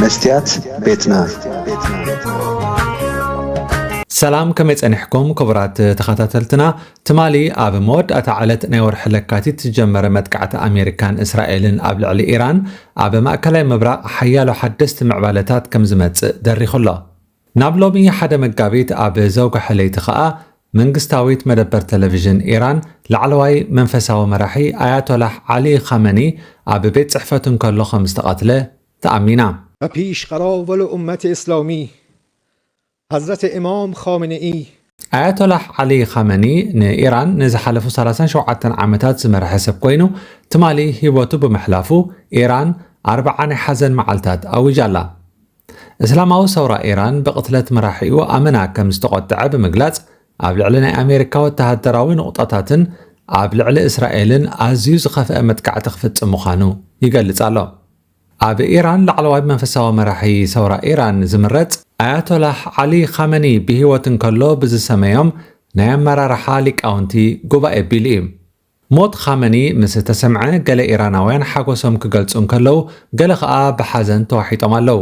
መስትያት ቤትና። ሰላም፣ ከመይ ጸኒሕኩም ክቡራት ተኸታተልትና? ትማሊ ኣብ መወዳእታ ዕለት ናይ ወርሒ ለካቲት ዝጀመረ መጥቃዕቲ ኣሜሪካን እስራኤልን ኣብ ልዕሊ ኢራን፣ ኣብ ማእከላይ ምብራቕ ሓያሎ ሓደስቲ ምዕባለታት ከም ዝመጽእ ደሪኹ ኣሎ። ናብ ሎሚ ሓደ መጋቢት ኣብ ዘውግሐ ለይቲ ኸኣ፣ መንግስታዊት መደበር ቴሌቪዥን ኢራን ላዕለዋይ መንፈሳዊ መራሒ ኣያቶላህ ዓሊ ኻመኒ ኣብ ቤት ጽሕፈቱ እንከሎ ከም ዝተቐትለ ተኣሚና። پیشقرا و امت اسلامی حضرت امام خامنه ای. ኣያቶላህ ዓሊ ኻመኒ ንኢራን ንዝሓለፉ ሰላሳን ሸውዓተን ዓመታት ዝመርሐ ሰብ ኮይኑ፣ ትማሊ ህይወቱ ብምሕላፉ ኢራን ኣርብዓ ናይ ሓዘን መዓልታት ኣዊጃ ኣላ። እስላማዊ ሰውራ ኢራን ብቕትለት መራሒኡ ኣመና ከም ዝተቖጥዐ ብምግላጽ፣ ኣብ ልዕሊ ናይ ኣሜሪካ ወተሃደራዊ ንቑጣታትን ኣብ ልዕሊ እስራኤልን ኣዝዩ ዝኸፍአ መጥቃዕቲ ክፍጽም ምዃኑ ይገልጽ ኣሎ። ኣብ ኢራን ላዕለዋይ መንፈሳዊ መራሒ ሰውራ ኢራን ዝምረጽ ኣያቶላህ ዓሊ ኻመኒ ብህይወት እንከሎ ብዝሰመዮም ናይ ኣመራርሓ ሊቃውንቲ ጉባኤ ኣቢሉ እዩ። ሞት ኻመኒ ምስ ተሰምዐ፣ ገለ ኢራናውያን ሓጎሶም ክገልጹ እንከለዉ፣ ገለ ኸኣ ብሓዘን ተዋሒጦም ኣለዉ።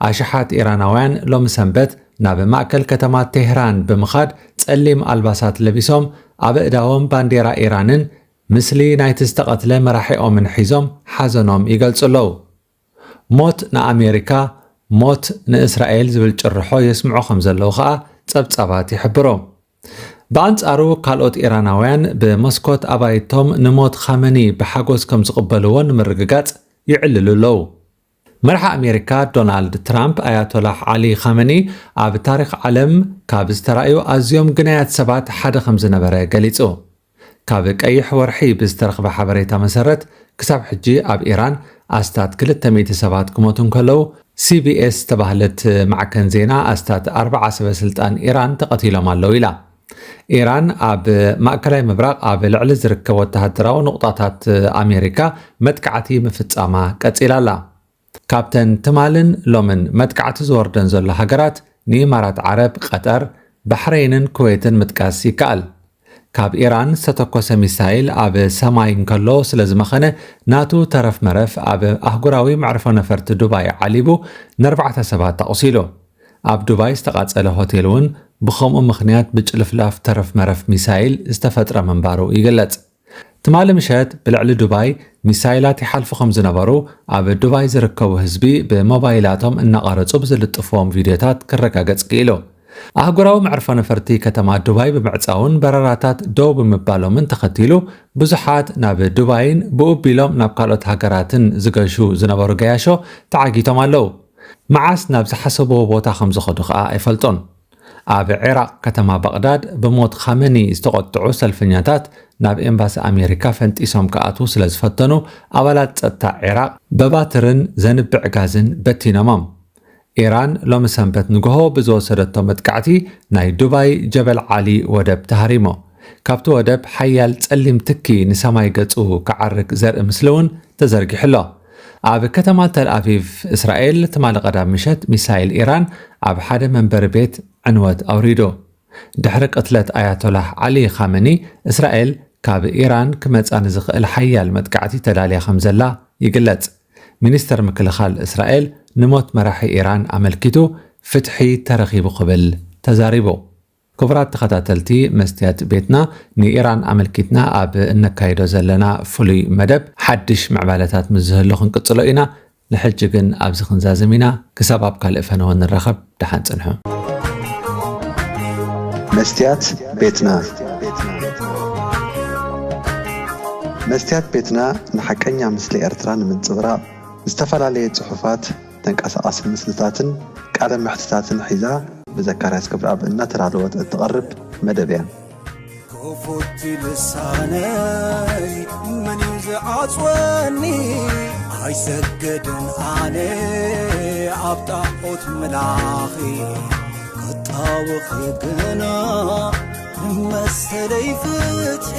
ኣሽሓት ኢራናውያን ሎሚ ሰንበት ናብ ማእከል ከተማ ቴህራን ብምኻድ ጸሊም ኣልባሳት ለቢሶም፣ ኣብ ኣእዳዎም ባንዴራ ኢራንን ምስሊ ናይቲ ዝተቐትለ መራሒኦምን ሒዞም ሓዘኖም ይገልጹ ኣለዉ። ሞት ንኣሜሪካ፣ ሞት ንእስራኤል ዝብል ጭርሖ የስምዑ ከም ዘለዉ ኸኣ ጸብጻባት ይሕብሩ። ብኣንጻሩ፣ ካልኦት ኢራናውያን ብመስኮት ኣባይቶም ንሞት ኻመኒ ብሓጎስ ከም ዝቕበልዎ ንምርግጋጽ ይዕልሉ ኣለዉ። መራሒ ኣሜሪካ ዶናልድ ትራምፕ፣ ኣያቶላህ ዓሊ ኻመኒ ኣብ ታሪኽ ዓለም ካብ ዝተራእዩ ኣዝዮም ግናያት ሰባት ሓደ ከም ዝነበረ ገሊጹ። ካብ ቀይሕ ወርሒ ብዝተረኽበ ሓበሬታ መሰረት፣ ክሳብ ሕጂ ኣብ ኢራን ኣስታት ክልተ ሚእቲ ሰባት ክሞቱ እንከለዉ፣ ሲቢኤስ ዝተባህለት ማዕከን ዜና ኣስታት ኣርብዓ ሰበ ስልጣን ኢራን ተቐቲሎም ኣለዉ ኢላ። ኢራን ኣብ ማእከላይ ምብራቕ ኣብ ልዕሊ ዝርከብ ወተሃደራዊ ንቑጣታት ኣሜሪካ መጥቃዕቲ ምፍጻማ ቀጺላ ኣላ። ካብተን ትማልን ሎምን መጥቃዕቲ ዝወርደን ዘሎ ሃገራት ንኢማራት ዓረብ፣ ቀጠር፣ ባሕረይንን ኩዌትን ምጥቃስ ይከኣል። ካብ ኢራን ዝተተኮሰ ሚሳይል ኣብ ሰማይ እንከሎ ስለ ዝመኸነ፣ ናቱ ተረፍ መረፍ ኣብ ኣህጉራዊ መዕርፎ ነፈርቲ ዱባይ ዓሊቡ፣ ንኣርባዕተ ሰባት ኣቑሲሉ። ኣብ ዱባይ ዝተቓጸለ ሆቴል እውን ብኸምኡ ምኽንያት ብጭልፍላፍ ተረፍ መረፍ ሚሳይል ዝተፈጥረ ምንባሩ ይግለጽ። ትማሊ ምሸት ብልዕሊ ዱባይ ሚሳይላት ይሓልፉ ከም ዝነበሩ ኣብ ዱባይ ዝርከቡ ህዝቢ ብሞባይላቶም እናቐረጹ ብዝልጥፍዎም ቪድዮታት ክረጋገጽ ክኢሉ። ኣህጉራዊ መዕርፎ ነፈርቲ ከተማ ዱባይ ብምዕጻውን በረራታት ደው ብምባሎምን ተኸቲሉ፣ ብዙሓት ናብ ዱባይን ብኡ ኣቢሎም ናብ ካልኦት ሃገራትን ዝገሹ ዝነበሩ ገያሾ ተዓጊቶም ኣለዉ። መዓስ ናብ ዝሓሰብዎ ቦታ ከም ዝኸዱ ከኣ ኣይፈልጡን። ኣብ ዒራቕ ከተማ ባቕዳድ ብሞት ኻመኒ ዝተቖጥዑ ሰልፈኛታት ናብ ኤምባሲ ኣሜሪካ ፈንጢሶም ክኣትዉ ስለ ዝፈተኑ፣ ኣባላት ጸጥታ ዒራቕ ብባትርን ዘንብዕ ጋዝን በቲኖሞም። ኢራን ሎሚ ሰንበት ንግሆ ብዝወሰደቶ መጥቃዕቲ ናይ ዱባይ ጀበል ዓሊ ወደብ ተሃሪሙ። ካብቲ ወደብ ሓያል ጸሊም ትኪ ንሰማይ ገጹ ክዓርግ ዘርኢ ምስሊ እውን ተዘርጊሑ ኣሎ። ኣብ ከተማ ተል ኣቪቭ እስራኤል ትማሊ ቀዳም ምሸት ሚሳይል ኢራን ኣብ ሓደ መንበሪ ቤት ዕንወት ኣውሪዱ። ድሕሪ ቅትለት ኣያቶላህ ዓሊ ኻመኒ፣ እስራኤል ካብ ኢራን ክመጻ ንዝኽእል ሓያል መጥቃዕቲ ተዳልያ ከም ዘላ ይግለጽ። ሚኒስተር ምክልኻል እስራኤል ንሞት መራሒ ኢራን ኣመልኪቱ ፍትሒ ተረኺቡ ክብል ተዛሪቡ። ክቡራት ተኸታተልቲ መስትያት ቤትና፣ ንኢራን ኣመልኪትና ኣብ እነካይዶ ዘለና ፍሉይ መደብ ሓድሽ ምዕባለታት ምስ ዝህሉ ክንቅጽሎ ኢና። ንሕጂ ግን ኣብዚ ክንዛዝም ኢና። ክሳብ ኣብ ካልእ ፈነወ ንራኸብ፣ ደሓን ጽንሑ። መስትያት ቤትና። መስትያት ቤትና ንሓቀኛ ምስሊ ኤርትራ ንምንጽብራቕ፣ ዝተፈላለየ ጽሑፋት፣ ተንቀሳቓሲ ምስልታትን ቃለ መሕትታትን ሒዛ ብዘካርያስ ገብረኣብ እናተዳለወት እትቐርብ መደብ እያ። ክፉት ልሳነይ መን እዩ ዝዓጽወኒ? ኣይሰግድን ኣነ ኣብ ጣዖት ምላኺ፣ ክጣወኺ ግና መሰለይ ፍትሒ።